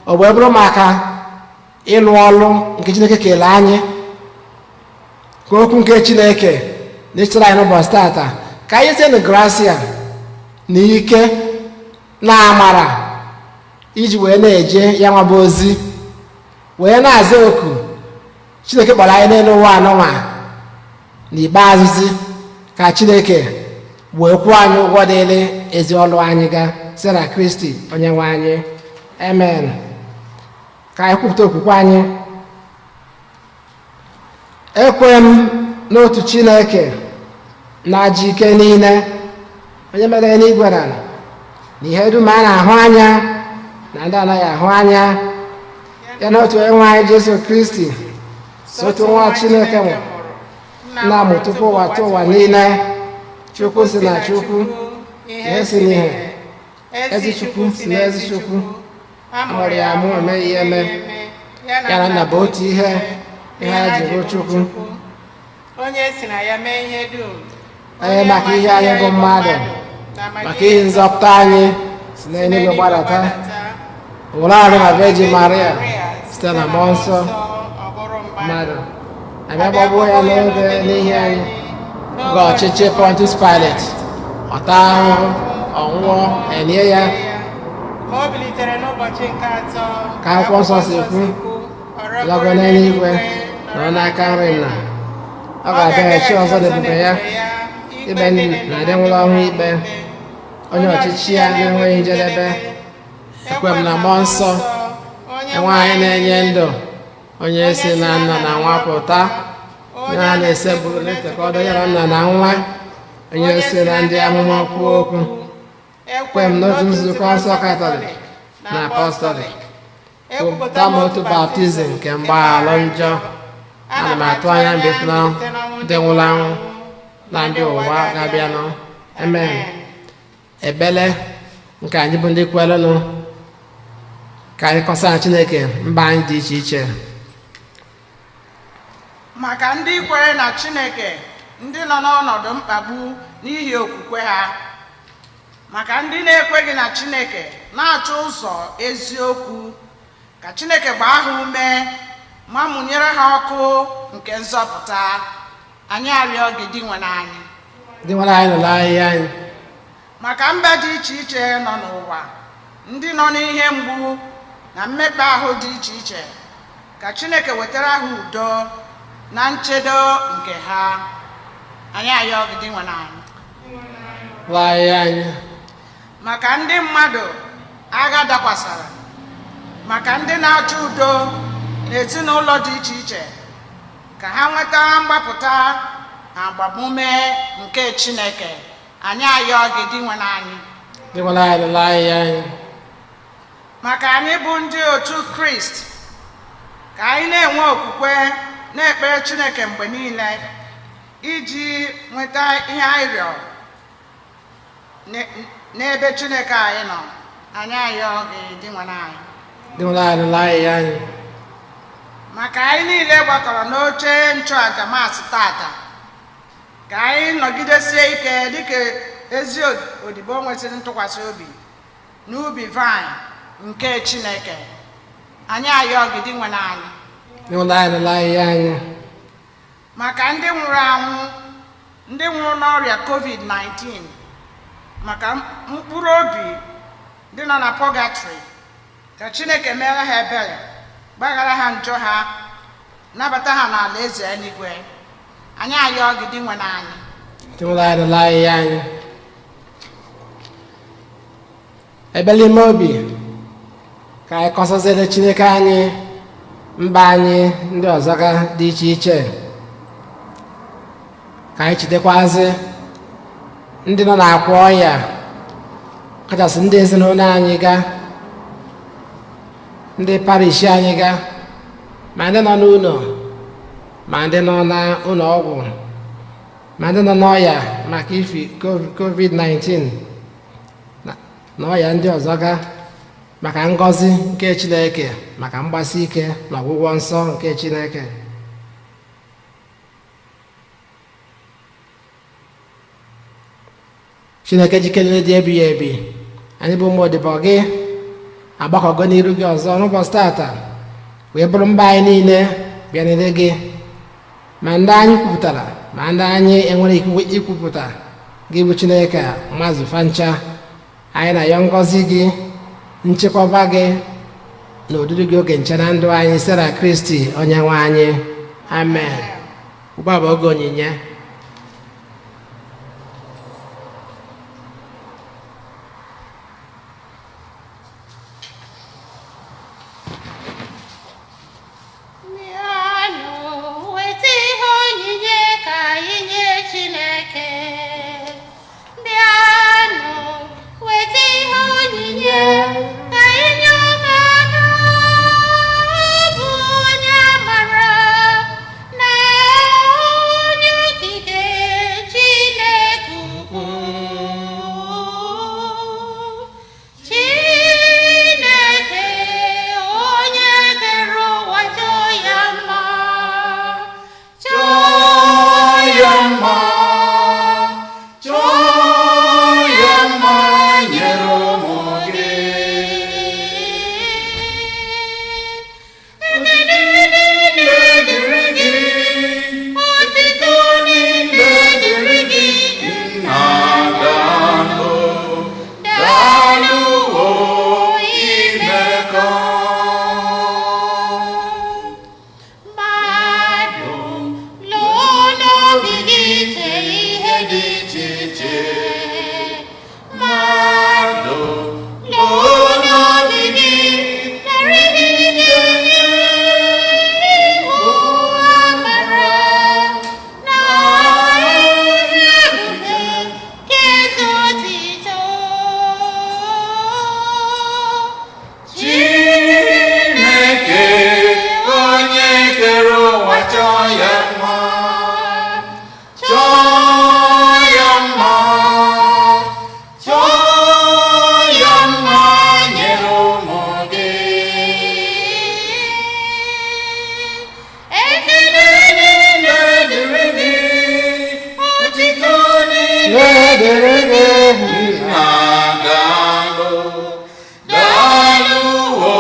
O wee bụrụ maka ịlụ ọlụ nke Chineke kele anyị, ka okwu nke Chineke na-echere anyị n'ụbọchị tata, ka anyị site na grasia na ike na amara iji wee na-eje ya nwa bụ ozi, wee na-aza oku Chineke kpọrọ anyị n'elu ụwa anụnwa. N'ikpeazụzi, ka Chineke wee kwụọ anyị ụgwọ dịrị ezi ọlụ anyị ga site na Kristi onye nwe anyị. Amen. Ka anyị kwupụta okwukwe anyị. Ekwe m n'otu Chineke na-aji ike niile, onye mere eluigwe na ala na ihe dum a na-ahụ anya na ndị anaghị ahụ anya, ya na otu Onyenwe anyị Jesu Kristi, sotu nwa Chineke mụ nna mụ tupu ụwa tụ ụwa niile, Chukwu si na Chukwu, ihe si n'ihe, ezi Chukwu si n'ezi Chukwu, amụrụ ya amụ, emeghị ya eme, ya na nna bụ otu ihe, ihe a ji bụ Chukwu, onye si na ya mee ihe dum, onye maka ihe anyị bụ mmadụ, maka ihe nzọpụta anyị, si n'eluigwe gbadata, wụrụ arụ na Virgin Maria, site na Mmụọ Nsọ mmadụ, abịa gbagbuo ya n'obe n'ihi anyị, oge ọchịchị Pontius Pilate, ọ taa ahụhụ, ọ nwụọ, elie ya, ma o bilitere n'ụbọchị nke atọ, ka akwụkwọ nsọ si kwu, lago n'eluigwe, nọrọ n'aka nri nna. Ọ ga-abịaghachi ọzọ n'ebube ya, ikpe ndị na ndị nwụrụ ọnwụ ikpe, onye ọchịchị ya na-enweghị njedebe. Ekwe m na Mmụọ Nsọ, enwe anyị na-enye ndụ, onye si na nna na nwa pụta, onye a na-esebụrụ na-etekọdo ya na nna na nwa, onye si na ndị amụma kwuo okwu. Ekwe m n'otu nzukọ nsọ Katọlik na Apọstọlik, kwupụta m otu baptizim nke mgbaghara njọ. Ana m atụ anya mbilite ndị nwụrụ anwụ na ndị ụwa ga-abịanụ. Amen. Ekpere nke anyị bụ ndị kwerenụ, ka anyị kọsara Chineke mba anyị dị iche iche. Maka ndị kwere na Chineke, ndị nọ n'ọnọdụ mkpagbu n'ihi okwukwe ha, maka ndị na-ekweghị na Chineke na-achọ ụzọ eziokwu, ka Chineke gbaa ha ume ma mụnyere ha ọkụ nke nzọpụta. Anyị arịọ gị, Dinwenụ anyị. Ndị nwere anyị nụrụ ahịhịa anyị. Maka mba dị iche iche nọ n'ụwa, ndị nọ n'ihe mgbu na mmekpa ahụ dị iche iche, ka Chineke wetara ha udo na nchedo nke ha. Anyị ayọ gị, Dinwenụ anyị. Nụrụ ahịhịa anyị. Maka ndị mmadụ agha dakwasara, maka ndị na-achọ udo n'ezinụlọ dị iche iche, ka ha nweta mgbapụta na agbamume nke Chineke. Anyị ayọ gị, Dinwenụ anyị. Ndị nwere anyị nụrụ ahịhịa anyị. Maka anyị bụ ndị otu Kristi, ka anyị na-enwe okwukwe, na-ekpere Chineke mgbe niile iji nweta ihe anyị rịọrọ. n'ebe Chineke anyị nọ. Anyị ayọ gị, Dinwenụ anyị. Dinwenụ anyị, nụrụ ayịyọ anyị. Maka anyị niile gbakọrọ n'oche nchụaja Maasị tata, ka anyị nọgidesie ike dịka ezi odibo nwesịrị ntụkwasị obi n'ubi vaịn nke Chineke. Anyị ayọ gị, Dinwenụ anyị. Dinwenụ anyị, nụrụ ayịyọ anyị. Maka ndị nwụrụ anwụ, ndị nwụrụ n'ọrịa COVID-19, maka mkpụrụ obi ndị nọ na pọgatrị, ka Chineke meere ha ebere, gbaghara ha njọ ha, nabata ha n'ala eze eluigwe. Anyị ayọ gị, Dinwenụ anyị. Dinwenụ anyị, nụrụ ayịyọ anyị. Ebele ime obi ka anyị kọsaziri Chineke anyị mba anyị ndị ọzọ ga dị iche iche, ka anyị chitekwazi ndị nọ n'akwa ọya, kachasị ndị ezinụlọ anyị ga, ndị parish anyị ga, ma ndị nọ n'ụlọ, ma ndị nọ n'ụlọ ọgwụ, ma ndị nọ n'ọya maka ifi COVID-19 na ọya ndị ọzọ ga, maka ngọzi nke Chineke, maka mgbasi ike na ọgwụgwọ nsọ nke Chineke. Chineke jikere dị ebighị ebi, anyị bụ ụmụ odibo gị agbakọgo n'iru gị ọzọ n'ụbọchị tata, wee bụrụ mba anyị niile bịanere gị, ma ndị anyị kwupụtara ma ndị anyị enwere ikwupụta. Gị bụ Chineke mazụ fancha. Anyị na-ayọ ngọzi gị, nchekwaba gị na odudu gị oge nche na ndụ anyị, site na Kristi onye nwe anyị. Amen. Ugbu a bụ oge onyinye. Bịanụ weta ihe onyinye ka anyị nye Chineke. Bịanụ weta ihe onyinye ka anyị nye ọkaka. Ọ bụ onye amara na onye okike, Chineke ukwu. Chineke onye kere ụwa, chọọ ya mma, chọọ ya mma, chọọ ya mma nyere ụmụ gị. Ekele niile dịrị gị, otito niile dịrị gị. Nna, daalụ, daalụ o imekọ. Mmadụ lụọ n'obi gị chee ihe dị iche iche. Mmadụ Mmadụ lụọ n'obi gị narị ihe ihu amara na ihe ebube nke eze otito. Chineke onye kere ụwa, chọọ ya mma, chọọ ya mma, chọọ ya mma nyere ụmụ gị. Ekele Niile dịrị gị, otito niile dịrị gị. Nna, daalụ, daalụ o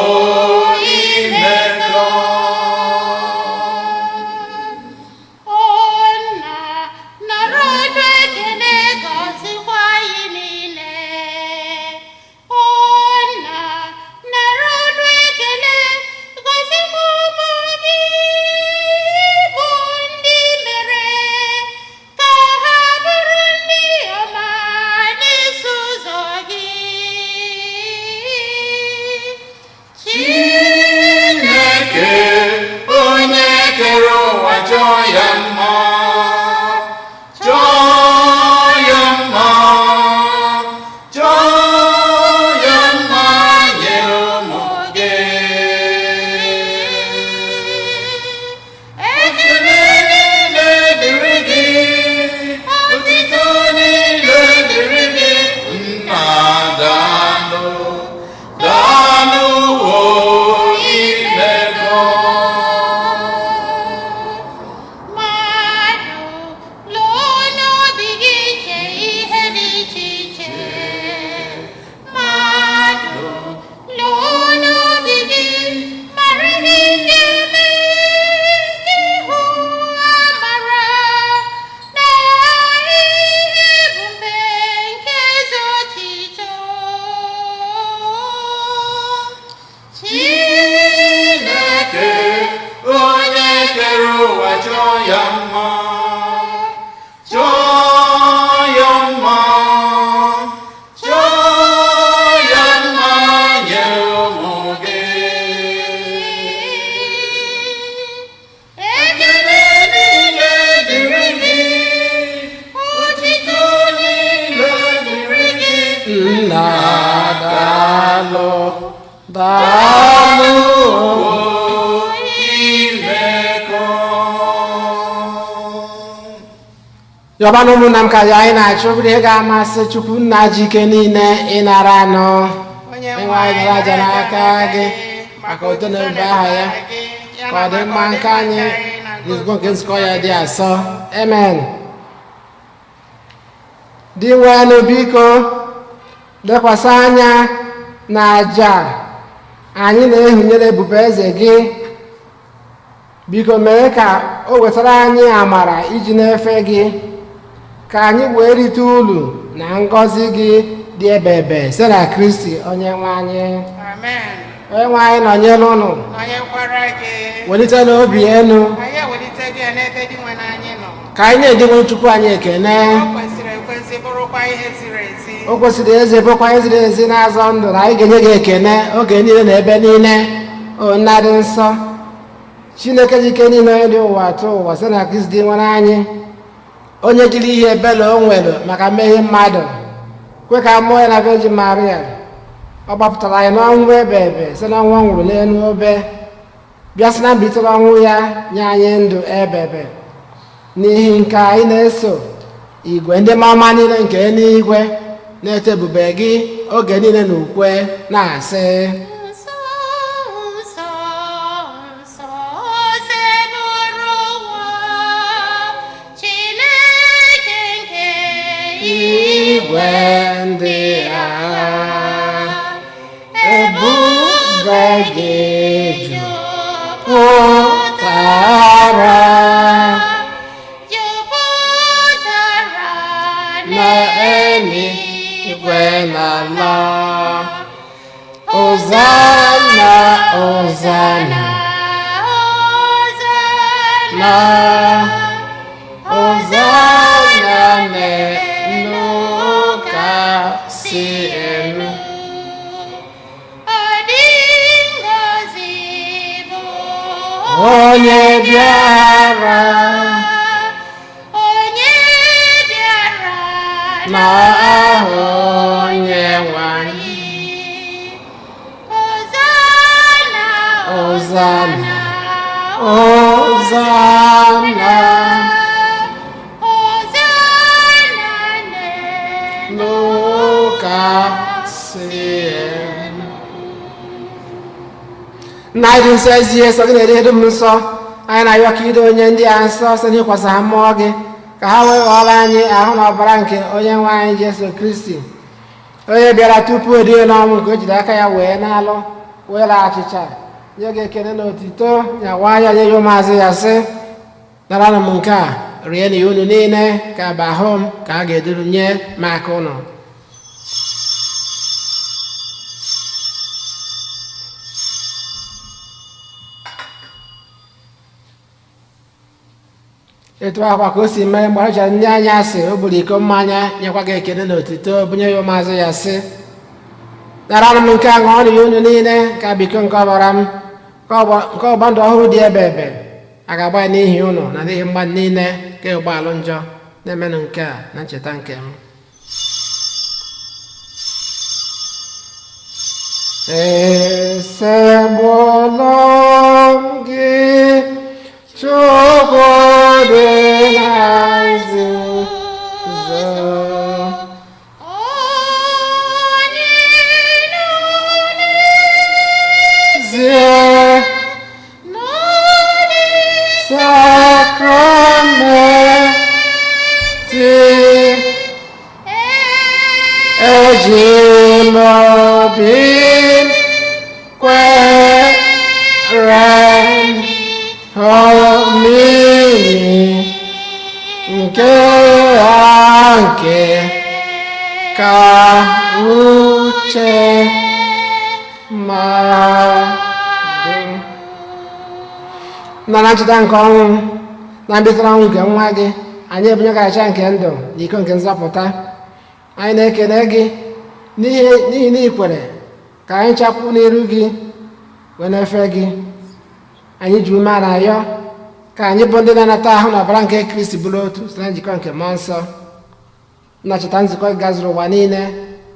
imekọ. ya mma, chọọ ya mma, chọọ ya mma nye ụmụ gị. Ekele niile dịrị gị, otito niile dịrị gị. Nna daalụ, daalụ. Imekọ. Yọbanụ ụmụnna m ka ya anyị na-achọ bụrụ ihe ga-amasị Chukwu nna ji ike niile ịnara anụ Onye ịnwe anyị nara aja n'aka gị maka udo na ebube aha ya, ka ọ dị mma nke anyị na nzukọ nke nzukọ ya dị asọ. Amen. Dị nwenụ, biko lekwasị anya na aja anyị na-ehunyere ebube eze gị. Biko mee ka o wetara anyị amara iji na-efe gị, ka anyị wee rite uru na ngọzi gị dị ebebe site na Kristi onye nwe anyị. Amen. Onye nwe anyị nọnyere ụnụ. Nọnyekwara gị. Welite n'obi enu. Anyị ewelite gị n'ebe dị nwe anyị nọ. Ka anyị na-edinwe Chukwu anyị ekene. O kwesịrị ekwesị, bụrụkwa ihe ziri ezi. O kwesịrị eze, bụkwa ihe ziri ezi na-azọ ndụ na anyị ga-enye gị ekene oge niile na ebe niile, o nna dị nsọ, Chineke ji ike niile, onye dị ụwa atụ ụwa, site na Kristi dị nwere anyị, onye jiri ihe ebele o nwere maka mmehie mmadụ kwe ka mụọ ya na Virgin Maria. Ọ gbapụtara anyị n'ọnwụ ebe ebe site n'ọnwụ ọ nwụrụ n'elu obe, bịa sị na mbilitere ọnwụ ya nye anyị ndụ ebebe. N'ihi nke anyị na-eso igwe ndị mama niile nke eluigwe na-eto ebube gị oge niile na ukwe na-asị: Nsọ, nsọ, nsọ, Osebụrụ ụwa, Chineke nke igwe ndị agha, ebube gị jupụtara jupụtara na eluigwe na ala. Hosanna, Hosanna, na Hosanna n'elu kasị elu. Ọ dị ngọzi bụ Onye bịara onye bịara na aha onye nwe anyị. Hosanna, Hosanna, Hosanna, Hosanna n'elu n'ụka si elu. Nna anyị dị nsọ, ezi ihe nsọ gị na-ede dum nsọ. Anyị na-arịọ ka ido onye ndị a nsọ site n'ịkwasa ha mmụọ gị, ka ha wee ghọọrọ anyị ahụ na ọbara nke onye nwe anyị Jesu Kristi, onye bịara tupu edie n'ọnwụ nke o jiri aka ya wee na-alụ, wee laa achịcha, nye gị ekele na otito, nyawa ya, nye ya ụmụazụ ya, sị: "Naranụ m nke a, rie na ya unu niile, ka bụ ahụ m ka a ga-eduru nye maka ụnụ." Etu akwa ka o si mee mgbe ọ chọrọ ndị anya asị, o buru iko mmanya, nyekwa gị ekele na otito, bunye ya ụmụazụ ya, sị: "Naranụ m nke a, ṅụọnụ ya unu niile, ka bụ iko nke ọbara m, nke ọgba ndụ ọhụrụ dị ebe ebe a ga-agba ya n'ihi unu na n'ihi mmadụ niile ka ụgbọalụ njọ. Na-emenụ nke a na ncheta nke m." Esegbula m gị, Chukwu dị na nzuzo. Onye nọ Zie n'ụlọ sakramenti, eji m obi m kwere omimi nke a nke ka uche mmadụ. Na na ncheta nke ọnwụ Na mbilite n'ọnwụ nke nwa gị, anyị ebunye gị aja nke ndụ na iko nke nzọpụta. Anyị na-ekele gị n'ihi na ị kwere ka anyị chapụ n'iru gị wee na-efe gị. Anyị ji umeala ayọ ka anyị bụ ndị na-anata ahụ na ọbara nke Kristi bụrụ otu site na njikọ nke Mmụọ Nsọ. Nnachita nzukọ gị gazuru ụwa niile,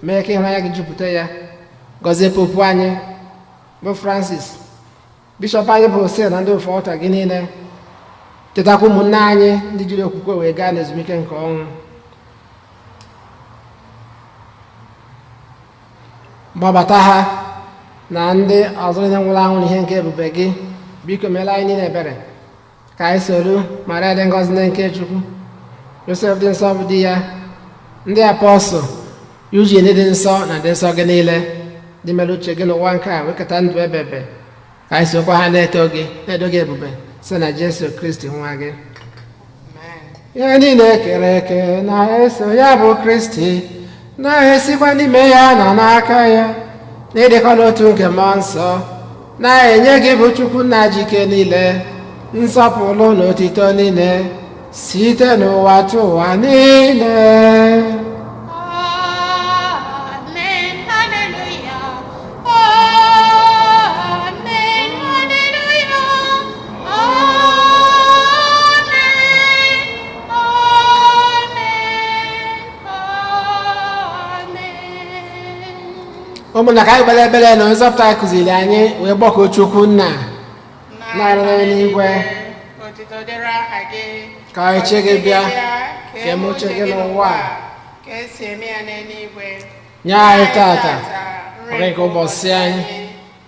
mee ka ịhụnanya gị jupụta ya. Gọzie popu anyị bụ Francis, bishọp anyị bụ Hosea na ndị ofe ọta gị niile. Chetakwa ụmụnne anyị ndị jiri okwukwe wee gaa n'ezumike nke ọnwụ. Gbabata ha na ndị ọzọ niile nwụrụ anwụ n'ihe nke ebube gị. Biko meela anyị niile ebere ka anyị soro Maria dị ngọzi nne nke Chukwu, Josef dị nsọ bụ di ya, ndị apọstụl, Eugene dị nsọ na ndị nsọ gị niile ndị mere uche gị n'ụwa nke a wekọta ndụ ebebe, ka anyị sokwa ha na-eto gị, na-edo gị ebube site na Jesu Kristi nwa gị. Ihe niile kere eke na-eso ya bụ Kristi, na-esikwa n'ime ya na n'aka ya, na ịdịkọ n'otu nke Mmụọ Nsọ, na-enye gị bụ Chukwu nna jike niile nsọpụrụ na otito niile site n'ụwa tụ ụwa niile. Amen, hallelujah. Amen, hallelujah. Amen, amen, amen. Ụmụnna, ka anyị gbara ebere na nzọpụta anyị kụziri anyị wee gbakọọ Chukwu nna na-arụ n'eluigwe. Otito dịrị aha gị. Ka ọchịchị gị bịa, ka eme uche gị n'ụwa a, ka esi eme ya n'eluigwe. Nye anyị tata nri nke ụbọchị anyị.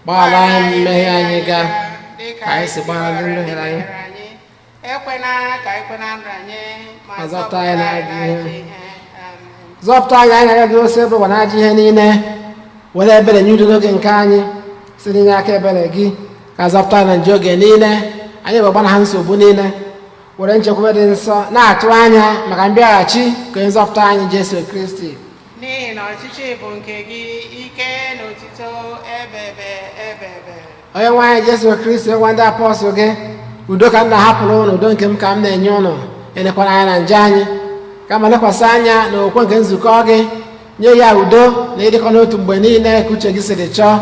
Gbaghara anyị mmehie anyị ga ka anyị si gbaghara ndị mehiere anyị. Ekwena ka ekwena nranye, ma Ma zọpụta anyị n'ajọ ihe. Amen. Zọpụta anyị, anyị agaghị ose ebe ụwa na ajọ ihe niile. Were ebere nye udo n'oge nke anyị, si n'inye aka ebere gị ka zọpụta anyị na nje oge niile anyị bụ gbana ha nsogbu niile, were nchekwube dị nsọ na-atụ anya maka mbịaghachi nke onye nzọpụta anyị Jesu Kristi. N'ihi na ọchịchị bụ nke gị, ike na otito ebebe ebebe. Onye nwe anyị Jesu Kristi, nwa ndị apọstụl gị, udo ka m na-ahapụrụ ụnụ, udo nke m ka m na-enye ụnụ. Elekwana anya na nje anyị, kama lekwasị anya na okwukwe nke nzukọ gị. Nye ya udo na ịdịkọ n'otu mgbe niile ka uche gị siri chọọ,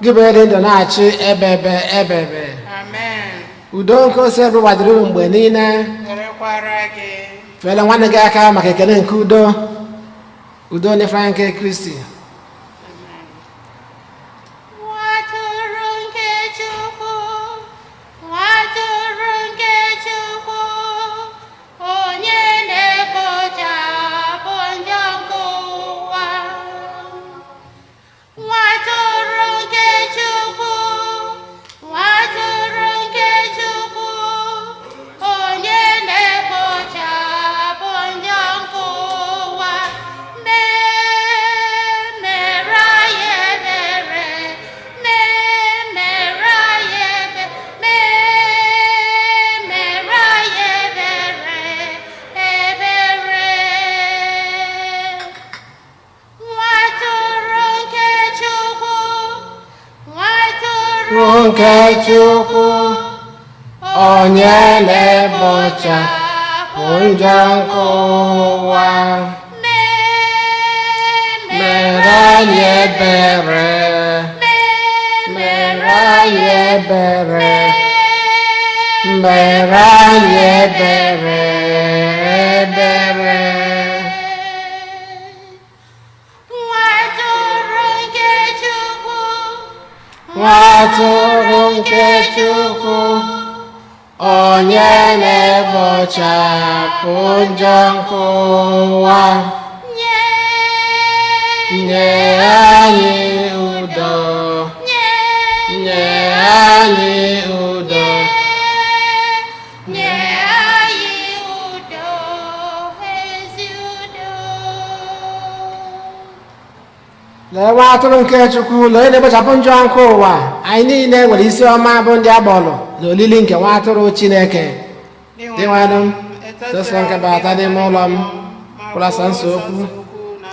gị bụ onye dị ndụ na-achị ebebe ebebe. Amen. Udo nke ose bụ gbadiri unu mgbe niile. Dịrịkwara gị. Fere nwanne gị aka maka ekele nke udo. Udo ndị fra nke Kristi. Nwatụrụ nke Chukwu, nwatụrụ nke Chukwu, onye na-ekpochapụ njọ nke ụwa. Nwatụrụ nke Chukwu, nwatụrụ nke Chukwu, onye na-ekpochapụ njọ nke ụwa. Mee mere anyị ebere, mee mere anyị ebere, mee mere anyị ebere, ebere. Nwatụrụ nke Chukwu, nwatụrụ nke Chukwu, onye na-ekpochapụ njọ nke ụwa. Mere anyị ebere, mere anyị ebere, mere anyị ebere, ebere. Nwatụrụ nke Chukwu, Nwatụrụ nke Chukwu, onye na-ekpochapụ njọ nke ụwa. Nye nye anyị udo, nye anyị udo, nye anyị udo, ezi udo. Lee nwa atụrụ nke Chukwu, lee onye na-ekpochapụ njọ nke ụwa. Anyị niile nwere isi ọma bụ ndị agbọrọ na olili nke nwa atụrụ Chineke. Dị nwanụ m tosa nke bata n'ime ụlọ m, kwụlasa nso okwu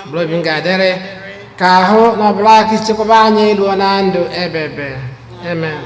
bụrụ obi m ga-adịrị ka ahụ na ọbụla aka ichekwaba anyị ruo na ndụ ebebe. Amen.